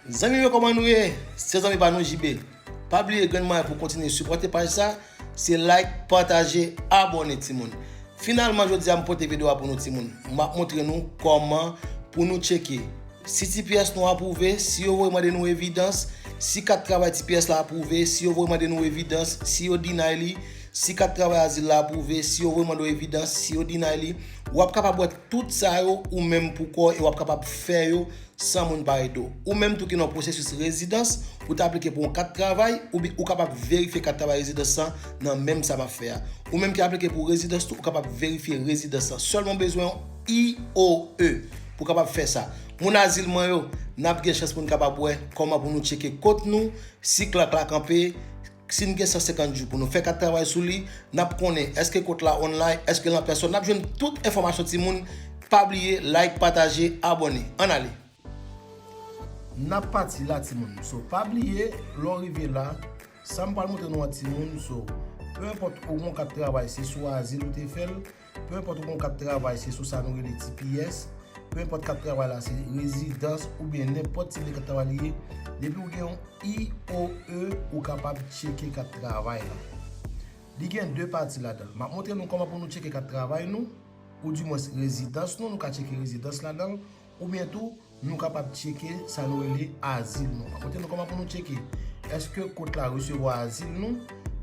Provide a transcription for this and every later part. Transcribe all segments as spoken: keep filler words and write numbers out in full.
Zanmi yo, kòman nou ye? Se zanmi pa nou J B. Pa bliye grenn mwayen pou kontinye sipòte paj sa, se like, pataje, abòne timoun. Finalman, jodi a m pote videyo a pou nou timoun. M ap montre nou kòman pou nou tcheke si T P S nou apwouve, si yo voye mande nou evidans, si kat travay T P S la apwouve, si yo voye mande nou evidans, si yo deny li, si kat travay azil la apwouve, si yo voye mande w evidans, si yo deny li. W ap kapab wè tout sa yo ou menm pou kò w e w ap kapab fè yo san moun pa ede w. Ou menm tou ki nan pwosesis rezidans, ou te aplike pou yon kat travay, ou bi-, ou kapab verifye kat travay rezidans lan nan menm sa m ap fè a. Ou menm ki aplike pou rezidans tou, ou kapab verifye rezidans lan. Sèlman w bezwen yon I O E pou w kapab fè sa. Moun azil mwen yo, n ap gen chans pou n kapab wè kòman pou nou tcheke kont nou, si klak la kanpe, si n gen san senkant jou pou nou fè kat travay sou li, n ap konnen èske kont la online, èske l an pèsòn. N ap jwenn tout enfòmasyon timoun. Pa bliye like, pataje, abòne. Ann ale. N ap pati la timoun. So, pa bliye, lè w rive la, sa m pral montre nou an timoun. So, pe enpòt ou gon kat travay, se sou azil ou te fè l, pe enpòt ou gon kat travay, se sou sa nou rele T P S, pe enpòt kat travay la se rezidans oubyen nenpòt tip de kat travay li ye, depi w gen yon I O E, ou kapab tcheke kat travay la. Li gen de pati ladan l. M ap montre nou kòman pou nou tcheke kat travay nou, oudimwens rezidans nou, nou ka tcheke rezidans ladan l, oubyen tou, nou kapab tcheke sa nou rele azil nou. M ap montre nou kòman pou nou tcheke èske kont la resevwa azil nou.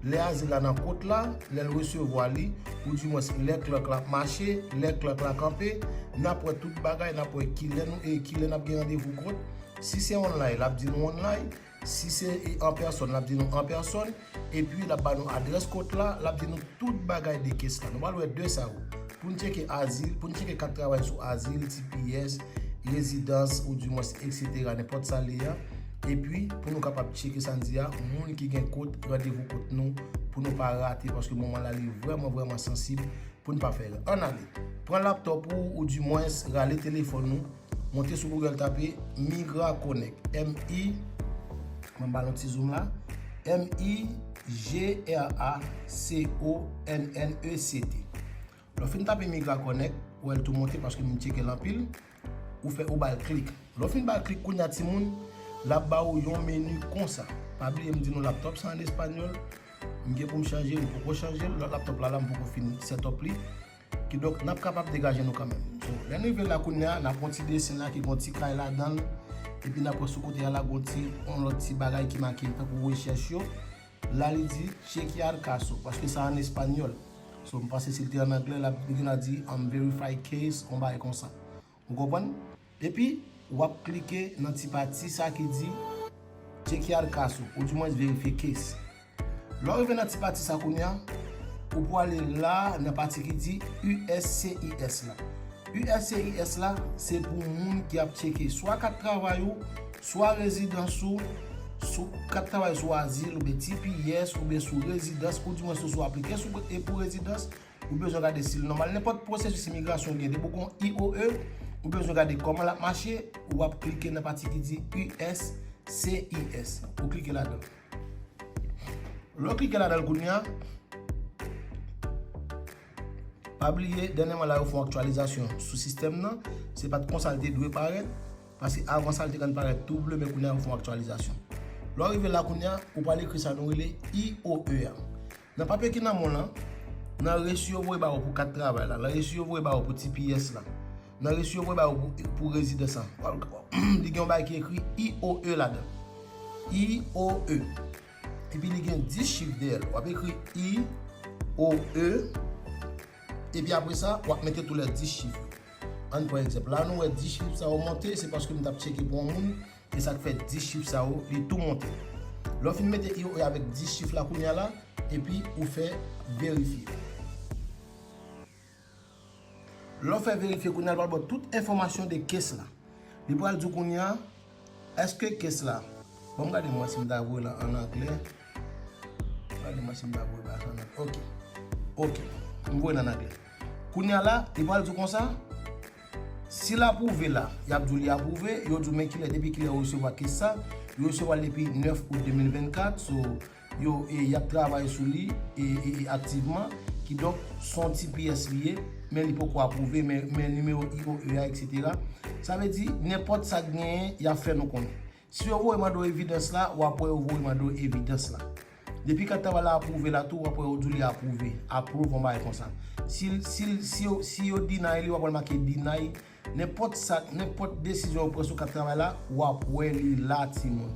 Lè azil la nan kont la, lè l resevwa li, oudimwens lè klak la ap mache, lè klak la kanpe, n ap wè tout bagay, n ap wè kilè nou e kilè n ap gen randevou kont. Si se online, l ap di nou online. Si se, e, an pèsòn, l ap di nou an pèsòn. Epi, l ap ba nou adrès kont la, l ap di nou tout bagay de kes la. Nou pral wè de sa yo. Pou n tcheke azil, pou n tcheke kat travay sou azil, T P S, rezidans, oudimwens, etsetera, nenpòt sa l ye a. Epi, pou nou kapab tcheke sa n di a, moun ki gen kont, randevou kont nou, pou nou pa rate, paske moman la, li vrèman, vrèman sansib, pou n pa fè erè. Ann ale. Pran laptòp ou, oudimwens, rale telefòn ou, monte sou Google, tape Migra Connect, M I, mwen ba l yon ti zoom la, M I G R A C O N N E C T. Lè w fin tape Migra Connect, ou wè l tou monte paske m tcheke l anpil. Ou fè, ou ba l klik. Lè w fin ba l klik, kounye a timoun, l ap ba ou yon meni konsa. Pa bliye m di nou laptòp sa an espanyòl. M gen pou m chanje, m poko chanje l. Lòt laptòp la, la m poko fin set up li. Kidonk, n ap kapab degaje nou kanmenm. So, lè n rive la kounye a, n ap wè yon ti desen la ki gen yon ti kay ladan l. Epi n ap wè sou kote a la, gen yon ti, yon lòt ti bagay ki make tankou rechèch yo. La, li di, "Chequear caso", paske sa an espanyòl. So, m panse si l te an anglè, l ap, li gen la di, um, "Verify case", yon bagay konsa. Ou konprann? Epi, w ap klike nan ti pati sa ki di "Chequear caso", oudimwens verifye case. Lè w rive nan ti pati sa kounye a, ou pou ale la nan pati ki di U S C I S la. U S C I S la, se pou moun ki ap tcheke swa kat travay ou, swa rezidans ou, sou kat travay sou azil, oubyen T P S, oubyen sou rezidans, oudimwens ou sou aplike sou, e pou rezidans, ou bezwen gade si l nòmal. Nenpòt pwosesis imigrasyon ou gen, depi w gen I O E, ou bezwen gade kòman l ap mache, w ap klike nan pati ki di U S C I S. Ou klike ladan. Lè w klike ladan l kounye a, pa bliye, dènyèman la, yo fè yon aktyalizasyon sou sistèm nan. Se pa t konsa l te dwe parèt, paske avan sa, l te konn parèt tou ble, men kounye a, yo fè yon aktyalizasyon. Lè w rive la kounye a, ou pral ekri sa nou rele I O E a. Nan papye ki nan men w lan, nan resi yo voye ba ou pou kat travay la, nan resi yo voye ba ou pou T P S la, nan resi yo voye ba ou pou, pou rezidans la, li gen yon bagay ki ekri I O E ladan. I O E. Epi li gen dis chif dèyè l. W ap ekri I O E. Epi apre sa, w ap mete tou lè dis chif yo. Ann pran egzanp. La, nou wè dis chif sa yo monte, se paske m t ap tcheke pou yon moun, e sa k fè dis chif sa yo, li tou monte. Lè w fin mete I O E avèk dis chif la kounye a la, epi ou fè verifye. Lè w fè verifye kounye a, l pral ba w tout enfòmasyon de case la. Li pral di w kounye a, èske case la, bon, m gade m wè si m ta voye l an anglè. Gade m wè si m ta voye bagay sa an anglè. Ok. Ok. M voye l an anglè. Kounye a la, li pral di w konsa, si l apwouve la, y ap di w li apwouve, yo di w men kilè, depi kilè yo resevwa case sa, yo resevwa l depi nèf out de mil vennkat, so, yo, e, y ap travay sou li, e, e, e, aktivman. Kidonk, se yon T P S li ye, men li poko apwouve, men, men nimewo I O E a, etsetera. Sa vle di, nenpòt sa k genyen, y ap fè nou konnen. Si yo voye mande w evidans la, w ap wè yo voye mande w evidans la. Depi kat travay la apwouve la tou, w ap wè yo di w li apwouve. Approve, yon bagay konsa. Si, si, si, yo, si yo deny li, w ap wè l make deny. Nenpòt sa, nenpòt desizyon yo pran sou kat travay la, w ap wè li la, timoun.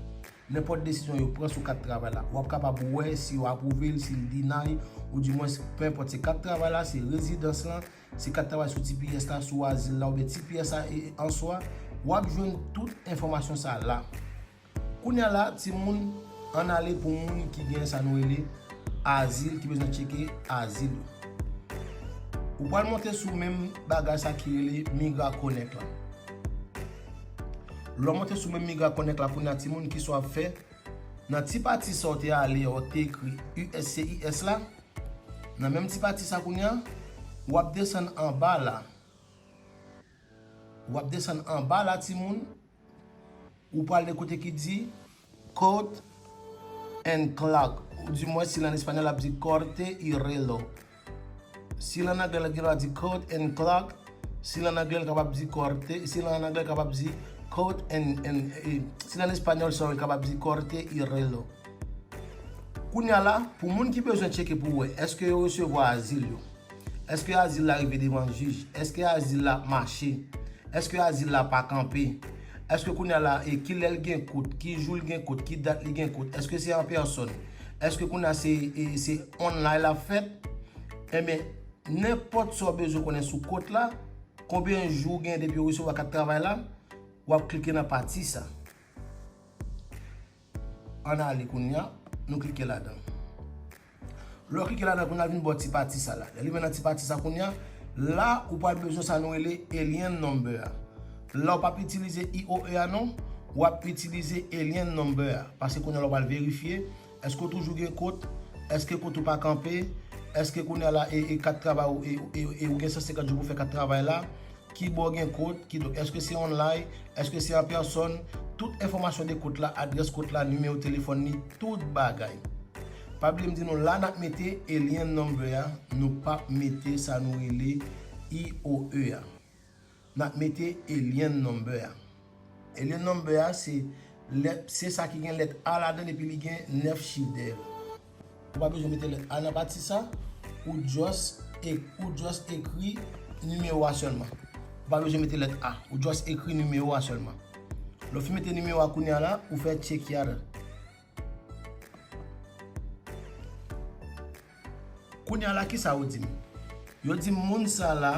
Nenpòt desizyon yo pran sou kat travay la, w ap kapab wè si yo apwouve l, si l deny, oudimwens, penenpòt se kat travay la, se rezidans lan, se kat travay sou T P S la, sou azil la, oubyen T P S la e, e, an swa, w ap jwenn tout enfòmasyon sa la. Kounye a la, timoun, ann ale pou moun ki gen sa nou rele azil, ki bezwen tcheke azil yo. Ou pral monte sou menm bagay sa ki rele Migra Connect la. Lè w monte sou menm Migra Connect la, kounye a, timoun, kisa w ap fè? Nan ti pati sa w te ale a, w te ekri U S C I S la. Nan menm ti pati sa kounye a, w ap desann anba la. W ap desann anba la, timoun. Ou pral nan kote ki di Court and Clerk. Oudimwens, si l an espanyòl, l ap di Corte y Reloj. Si l an anglè, l gen dwa di Court and Clerk. Si l an anglè, l kapab di Corte. Si l an anglè, l kapab di Court and, and, eh, si l an espanyòl, sorry, l kapab di Corte y Reloj. Kounye a la, pou moun ki bezwen tcheke pou wè èske yo resevwa azil yo, èske azil la rive devan jij, èske azil la ap mache, èske azil la pa kanpe, èske kounye a la, e, kilè l gen kout, ki jou l gen kout, ki dat li gen kout, èske se an pèsòn, èske kounye a se, e, se online l ap fèt, enben, nenpòt sa w bezwen konnen sou kout la, konbyen jou w gen depi w resevwa kat travay la, w ap klike nan pati sa. Ann ale kounye a, nou klike ladan. Lè w klike ladan, kounye a vin bò ti pati sa la. Lè li vin nan ti pati sa kounye a, la ou pral bezwen sa nou rele Alien Number a. La w p ap itilize I O E a non, w ap itilize Alien Number a. Paske kounye a la w pral verifye, èske w toujou gen kout, èske kout ou pa kanpe, èske kounye a la e, e kat travay ou, e, e, e ou gen san senkant jou pou fè kat travay la, ki bò gen kout, kidonk, èske se online, èske se an pèsòn, tout enfòmasyon de kout la, adrès kout la, nimewo telefòn li, tout bagay. Pa bliye m di nou, la n ap mete Alien Number a, nou p ap mete sa nou rele I O E a. N ap mete Alien Number a. Alien Number a, se lèt, se sa ki gen lèt A ladan l epi li gen nèf chif dèyè l. Ou pa bezwen mete lèt A nan pati sa, ou just, e, ou just ekri nimewo a sèlman. Ou pa bezwen mete lèt A, ou just ekri nimewo a sèlman. Lè w fin mete nimewo a kounye a la, ou fè check ya la. Kounye a la, kisa yo di m? Yo di m moun sa la,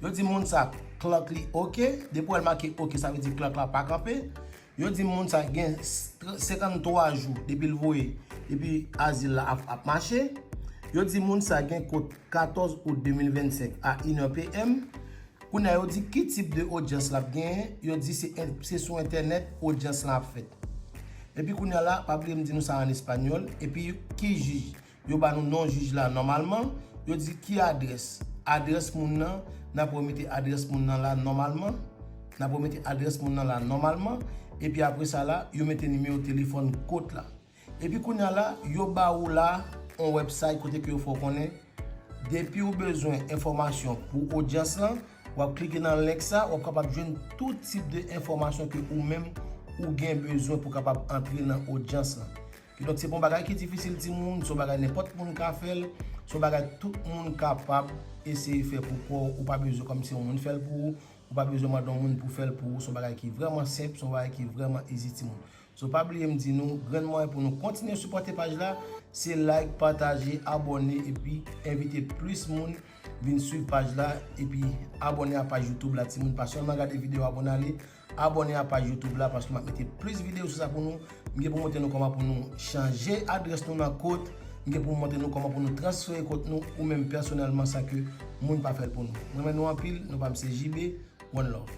yo di m moun sa clerk li oke, depi w wè l make oke, sa vle di clerk la pa kanpe. Yo di m moun sa gen s-, senkant twa jou depi l voye, depi azil la ap, ap mache. Yo di moun sa gen kout katòz out de mil vennsenk a inè P M. Kounye a, yo di ki tip de odyans l ap genyen, yo di se en-, se sou entènèt odyans lan ap fèt. Epi kounye a la, pa bliye m di nou sa an espanyòl, epi ki jij, yo ba nou non jij la nòmalman, yo di ki adrès, adrès moun nan, n ap remete adrès moun nan la nòmalman, n ap remete adrès moun nan la nòmalman, epi apre sa la, yo mete nimewo telefòn kout la. Epi kounye a la, yo ba ou la yon website kote ke yo fè w konnen, depi ou bezwen enfòmasyon pou odyans lan, w ap klike nan link sa, w ap kapab jwenn tout tip de enfòmasyon ke ou menm ou gen bezwen pou kapab antre nan odyans lan. Kidonk, se pa yon bagay ki difisil, timoun, se yon bagay nenpòt moun ka fè l, se yon bagay tout moun kapab eseye fè pou kò w, ou pa bezwen kòmsi yon moun fè l pou ou, ou pa bezwen mande yon moun pou fè l pou ou, se yon bagay ki vrèman senp, se yon bagay ki vrèman easy, timoun. So, pa bliye m di nou, grenn mwayen pou nou kontinye sipòte paj la, se like, pataje, abòne, epi envite plis moun vin swiv paj la, epi abòne a paj YouTube la, timoun. Pa sèlman gade videyo a, abòne ale, abòne a paj YouTube la, paske m ap mete plis videyo sou sa pou nou. M gen pou montre nou kòman pou nou chanje adrès nou nan kout. M gen pou montre nou kòman pou nou transfere kout nou, ou menm pèsonèlman, san ke moun pa fè l pou nou. M renmen nou anpil, non pa m se J B, one love.